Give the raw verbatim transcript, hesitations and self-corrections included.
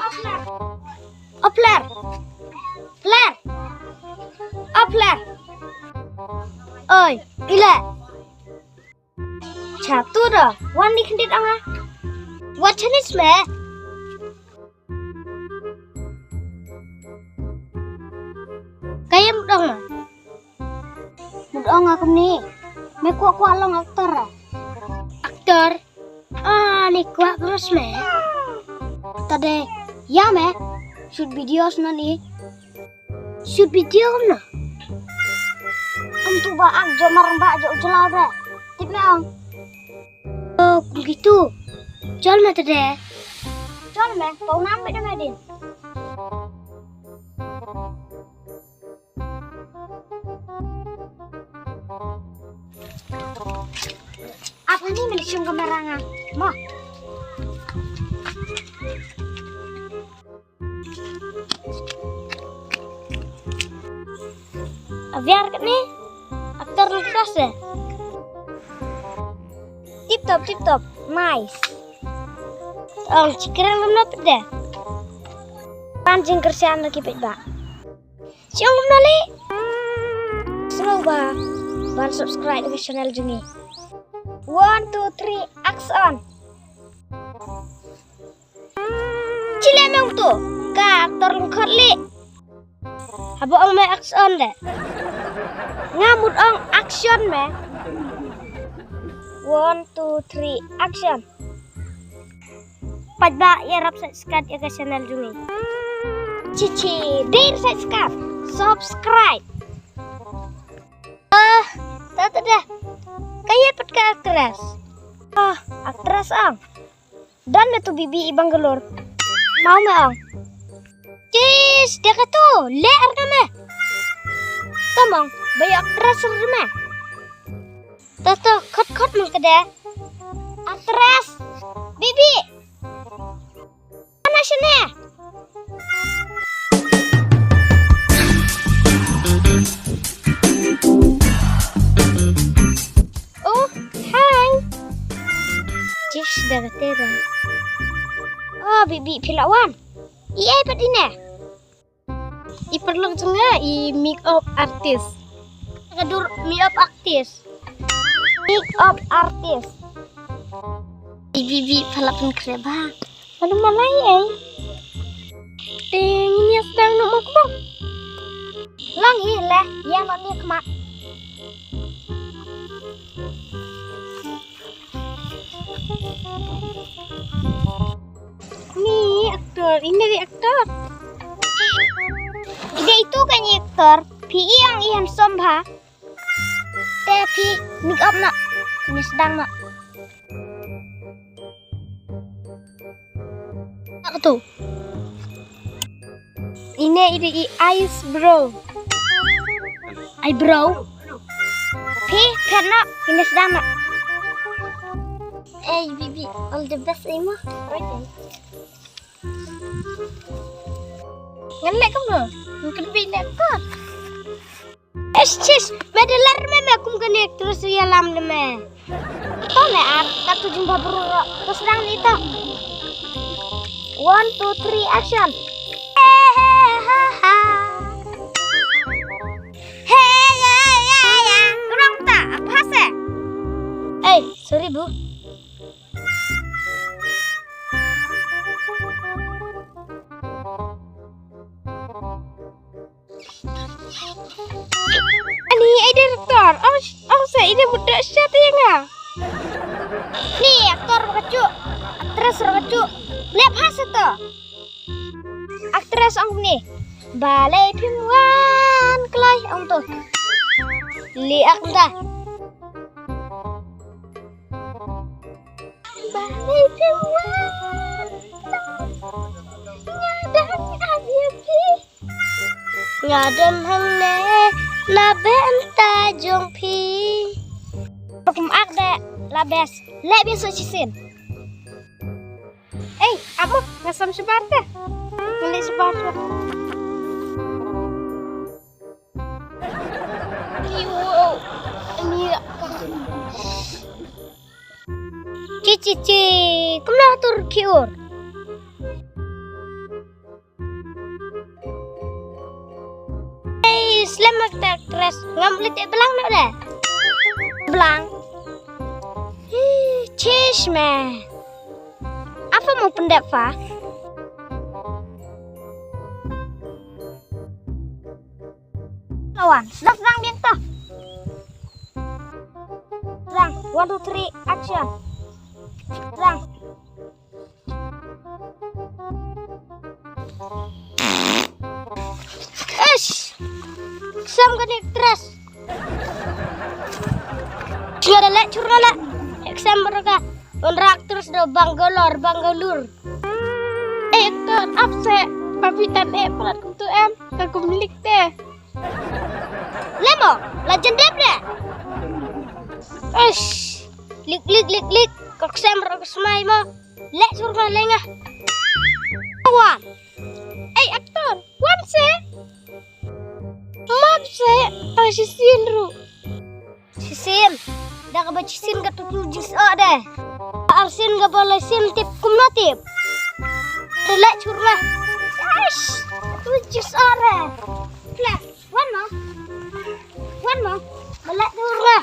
O Pler. Pler. O Pler. Oi, ila. Cha tu da. Wan ni khyndiat ong nga. Wat chanis me. Ka ïa mut ong nga. Mut ong nga kumne. Me kwah kwah long actor ah? Actor? Ah, ni kwah bros me. Tade, ïa me. Shoot videos na ni. Shoot video na. Em tu ba ak jo mar ba jo jelaw re. Tip me ong. Oh, begitu. Jol me tade. Jol me, kau nampak de medin. Apa ni milik sung kemerangan? Mo. Aviar kat ni. Aktor lekas deh. Tip top, tip top. Nice. Ong, chikrang lem lep deh. Pan jingkersian lagi pet ba. Siung kumno leh? Sngewbha ban subscribe ka channel jong ngi. One, two, three, action. Chile me ong tu, ka actor lyngkot leh. Haba ong me action de. Nga mut ong action me. One, two, three, action. Pat ba ïarap subscribe ïa ka channel jong ngi. Chichi, dei subscribe. Subscribe. Ah, ta ta dah. Ka ïa pat ka actress. Ah, actress ang. Dan na tu bibi i Bangalore. Mau me ang. Tis, dia ka tu. Le ar ka me. Tamang, bayu actress ar me. Ta ta, khot khot mang ka de. Actress. Bibi. Ana sini. Oh, hi. Tis, da ka tera. Oh, bibi phi la wan. I ai pat ine. I paralok jong nga i makeup artist. Ka dur makeup artist. Makeup artist. I bibi pha la pynkhreh ba. Aduh malai ai. Te ngin ïa sdang noh mo kba. Lang hi leh, ïa noh ni khmat. Ni actor, ini di actor. Ide itu kan actor. Phi i ang i handsome bha. Te phi make up na. Ni sdang na. Aku tu. Ine ide i eyebrow. Eyebrow. Phi kena ine sdang na. Eh, bibi, all the best, eh, ma. Ngan leh kumno? Ngan kena bi leh kot. Ish, ish, me da lar me, me kum kane actress ïalam ne me. To me ar, ka tu jingba bru ro. To sdang ni to. One, two, three, action. He, he, ha, ha. He, ya, ya, ya. Kurang ta, apa se? Eh, sorry, Bu. Ani, ai director, ong, ong sa ine budak shat ïa nga. Ni actor ba ka chu, actress ba ka chu. Leh pha sa to. Actress ong ni. Balei phim wan kloi ong to. Li ak da. Balei phim wan? Nga dang ap ïa phi. Nga dang hangne na bynta jong phi. Kum ak de la best. Leh biang sa shisien. Ei, amo, nga sam shabar te. Nga leh shabar te. Chi, chi, chi. Kumno tur ki ur? Em actor actress ngam leit te blang no de. Blang. Hi, chish me. Apa mo pendep fa? Lawan, dah serang dia tu. Serang, one, two, three, action. Serang. Ish! Ksem kane actress. Sngewbha leh chur nga leh. Ksem mereka. Unra actress do Bangalore, Bangalore. Eh, actor, ap se. Papi tan eh, palat kum tu em. Ka kum lik te. Lemo, la jendep ne. Ish. Lik, lik, lik, lik. Ka ksem ro ka smai mo. Leh sur nga lenga. Wan. Ei, actor, wan se. Map se, ta shisien ru. Shisien. Da kaba shisien ka tu tu jis o de. Arsien kaba la sien tip kumno tip. Leh sur nga. Ash, tu jis o de. Pla, wan mo. Wan mo. Leh sur nga.